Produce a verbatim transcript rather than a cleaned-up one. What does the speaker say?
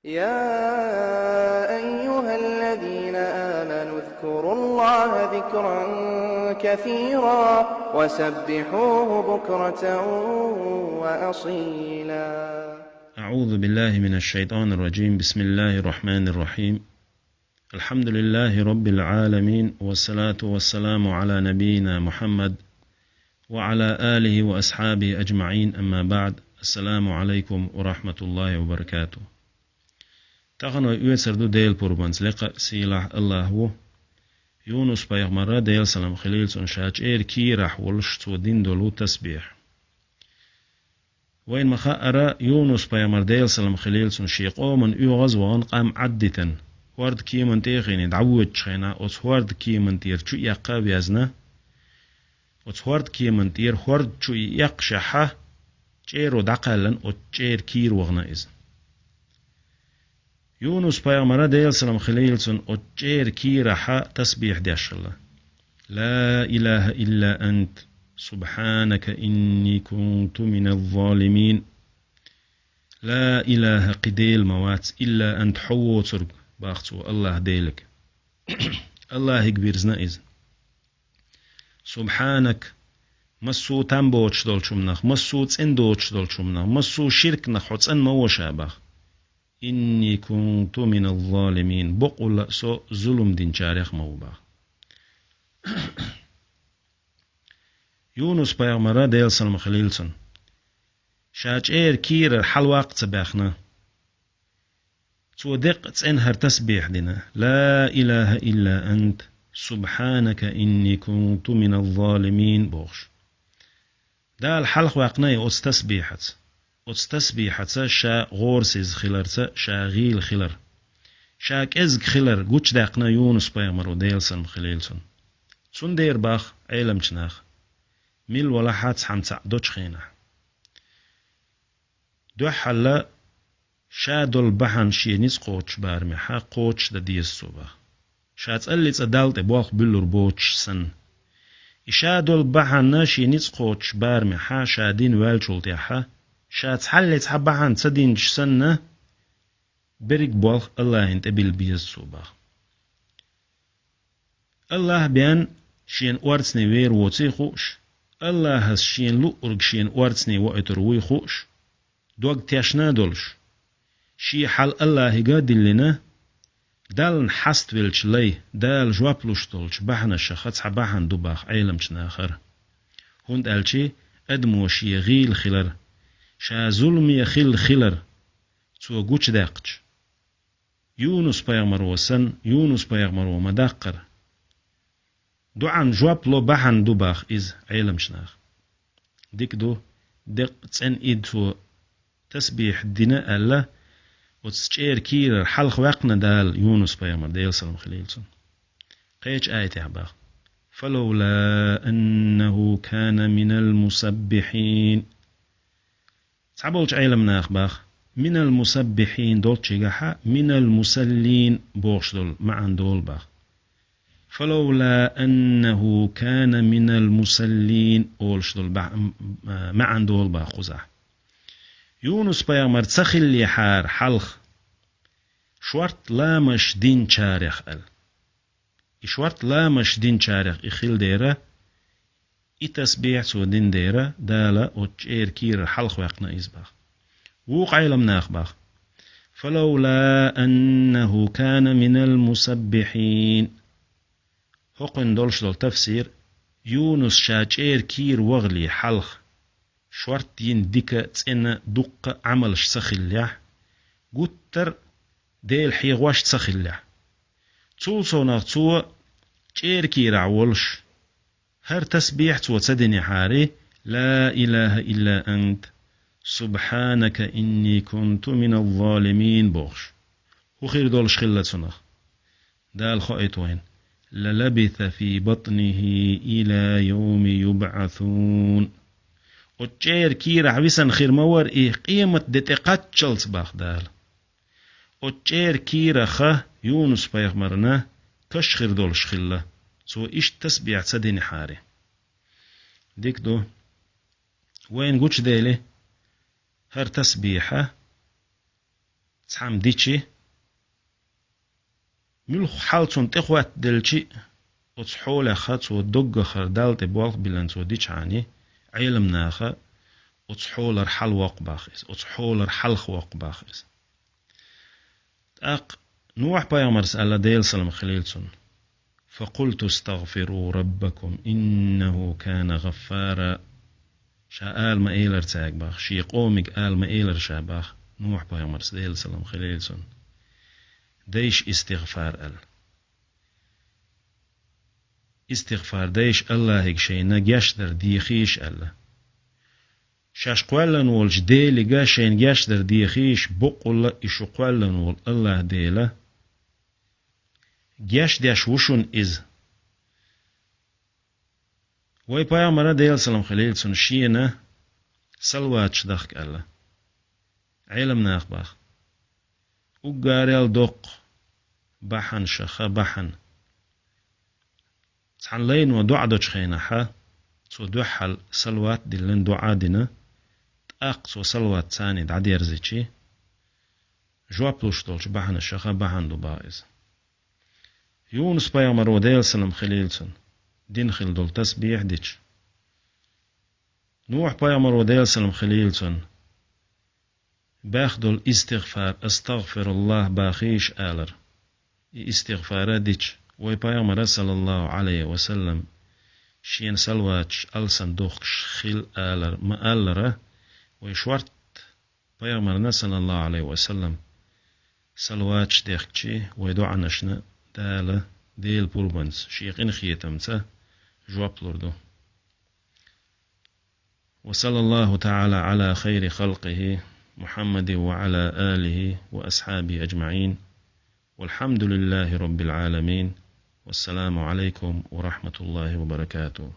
يا أيها الذين آمنوا اذكروا الله ذكرا كثيرا وسبحوه بكرة وأصيلا. أعوذ بالله من الشيطان الرجيم. بسم الله الرحمن الرحيم. الحمد لله رب العالمين، والصلاة والسلام على نبينا محمد وعلى آله وأصحابه أجمعين، أما بعد. السلام عليكم ورحمة الله وبركاته. Тахана вай оьцур ду Делан пурбанца. Лекха а, сийлахь а АллахӀ ву. Юнус-пайхамара, Делан салам хилийла цунна, ша чӀеран кийрахь волуш, цо дина долу тасбихь. Вайна ма-хаъара, Юнус-пайхамар, Делан салам хилийла цунна, шен къоманна оьгӀаз а вахана, къам Ӏаддитина, хӀордан кеманна тӀе а хиъний, дӀавоьдучу хенахь, оцу хӀордан кеманна тӀера чу эккха а везна, оцу хӀордан кеманна тӀера хӀорда чу и эккхашехь, чӀеро дӀакхаьллина, оцу чӀеран кийра вахана иза. Юнус-пайхамара, Делан салам хилийла цунна, оцу чӀеран кийрахь тасбихь деш хилла: «لا إله إلا أنت سبحانك إني كنت من الظالمين». «Ла илахӀа», кхин Дела ма вац, «илла анта», хьо воцург, бах цо, АллахӀ Делага. АллахӀига вирзина иза. «СубхьанакӀ», массо а там боцуш долчу хӀуманах, массо а цӀена доцуш долчу хӀуманах, массо а ширкнах хьо цӀена ма ву ша, бах. «Инни кунту миназ-залимин», бакъволла а со зулам динчарех ма ву, бах. Юнус-пайхамара, Делан салам хилийла цунна, ша чӀеран кийрара хьалаваккха ца баьхна, цо деккъа цӀена хӀара тасбихь дина: «Ла илахӀа илла анта субхьанакӀа инни кунту миназ-залимин», бохуш. Дала хьалхаваьккхина и оцу тасбихьаца. Оцу тасбихьаца ша гӀорасиза хиларца, ша гӀийла хилар, ша кӀезиг хилар гучудаьккхина Юнус-пайхамаро, Делан салам хилийла цунна. Цундела бах Ӏеламчу наха, мила валахь а цхьамма цхьаъ долчу хенахь, дуьххьалла ша долу бахьана шен ницкъ кхочуш барамехь кхочушдан деза цо, бах. Ша цӀаллица Далла тӀе болх буьллур боцуш санна. И ша долу бахьана шен ницкъ кхочуш барамехь ша дина ваьллачул тӀаьхьа, ша цхьаллица бахьана ца динчу санна, берриг болх АллахӀана тӀе билла беза цо, бах. АллахӀ бен шена орцане вер воций хууш, АллахӀас шена луъург шена орцане воуьйтур вуй хууш, дог тешна а долуш, шен хьал АллахӀига а диллина, Далла хьаставеллачу лай, Дала жоп луш долчу бахьанашах цхьа бахьана ду, бах Ӏеламчу нахара. ХӀунда аьлча адамо шен гӀийла хилар, ша зуламе хилла хилар цо гучудаьккхича, Юнус-пайхамаро санна, Юнус-пайхамаро ма-даккхара, доӀан жоп ло бахьана ду, бах иза Ӏеламчу наха. Дика ду, деккъа цӀена и цо тасбихь дина аьлла, оцу чӀеран кийрара хьалхаваьккхина Дала Юнус-пайхамар, Делан салам хилийла цунна. Кхечу аятехь бах: «Фалавла аннаху кана минал мусаббихьин». Цхьаболчу Ӏеламнаха бах, «минал мусаббихьин» долчу чигахь «минал мусаллин» бохуш долу маьӀна долу, бах. «Фалавла аннаху кана минал мусаллин» олуш долу бах-, м-, м-, маьӀна долу, бах, кхузахь. Юнус-пайхамар ца хиллехьара хьалха шорта ламазаш динчарех аьлла. И шорта ламазаш динчарех и хилла дера, и тасбихь цо дина дера, Дала оцу чӀеран кийрара хьалхаваьккхина иза, бах. Вукху Ӏеламнаха бах: «Фалавла аннаху кана минал мусаббихьин». ХӀокхуьнан долуш долу тафсир: Юнус ша чӀеран кийра вахале хьалха шорта йина дика, цӀена, дуккха а Ӏамалш ца хиллехь, гуттар а Дела хьехош ца хиллехь, цул совнах цо чӀеран кийрахь волуш, хӀара тасбихь цо ца динехьара, «Ла илахӀа илла анта субхьанакӀа инни кунту миназ-залимин» бохуш, хӀун хир долуш хилла цунах? Дала хоуьйту вайна: «Лалабиса фи батнихи ила йовми юбӀасун». Оцу чӀеран кийрахь висина хир ма вара и къематде тӀе кхаччалц, бах Дала. Оцу чӀеран кийрахь Юнус-пайхамарна каш хир долуш хилла, цо иштта тасбихь ца динехьара. Дика ду, вайна гучудели хӀара тасбихь, цхьамма дичи, муьлха хьал цунна тӀехӀоттаделчи, оцу хьолехьа цо доггахара Далла тӀе болх биллина цо дичхьани, Ӏеламнаха оцу хьолара хьалвоккху бах иза, оцу хьолара хьалха воккху бах иза. ТӀаккха Нухь-пайхамарс аьлла, Делан салам хилийла цунна: «فقلت استغفروا ربكم إنه كان غفارا». Ша ала ма элара цаьрга бах, шен къомига ала ма элара ша бах, Нухь-пайхамарс, Делан салам хилийла цунна. Дайша истигъфар аьлла. Истигъфар дайша АллахӀига шайна гечдар дехийша аьлла. Шаьш кхоьллина волчу Делига шайна гечдар дехийша, боккъалла а и шу кхоьллина волу АллахӀ Дела гечдеш ву шуна иза. Вай пайхамара, Делан салам хилийла цунна, шена салаваташ дахка аьлла. Ӏеламнаха бах. Уггарел доккха бахьана ша ха бахьана. Цхьана лайно доӀа дочу хенахьа, цо дуьххьал салават диллина, доӀа дина, тӀаккха цо салават царний дӀадерзичи, жоп луш долчу бахьана ша ха бахьана ду бах иза. Юнус-пайхамаро, Делан салам хилийла цунна, дина хилла долу тасбихь дича, Нухь-пайхамаро, Делан салам хилийла цунна, баьхна долу истигъфар, «АстагӀфируллахӀ» бахийша алара. И истигъфара дича, вай пайхамара, саллаллахӀу Ӏалайхи ва саллам, шена салаваташ алсам духкуш хила алара ма аллара, вай шорта пайхамарна, саллаллахӀу Ӏалайхи ва саллам, салаваташ дехкичи, вай доӀанашна Дала Делан пурбанца, шен къинхетамца жоп лур ду. وصلى الله تعالى على خير خلقه محمد وعلى آله وأصحابه أجمعين. والحمد لله رب العالمين. والسلام عليكم ورحمة الله وبركاته.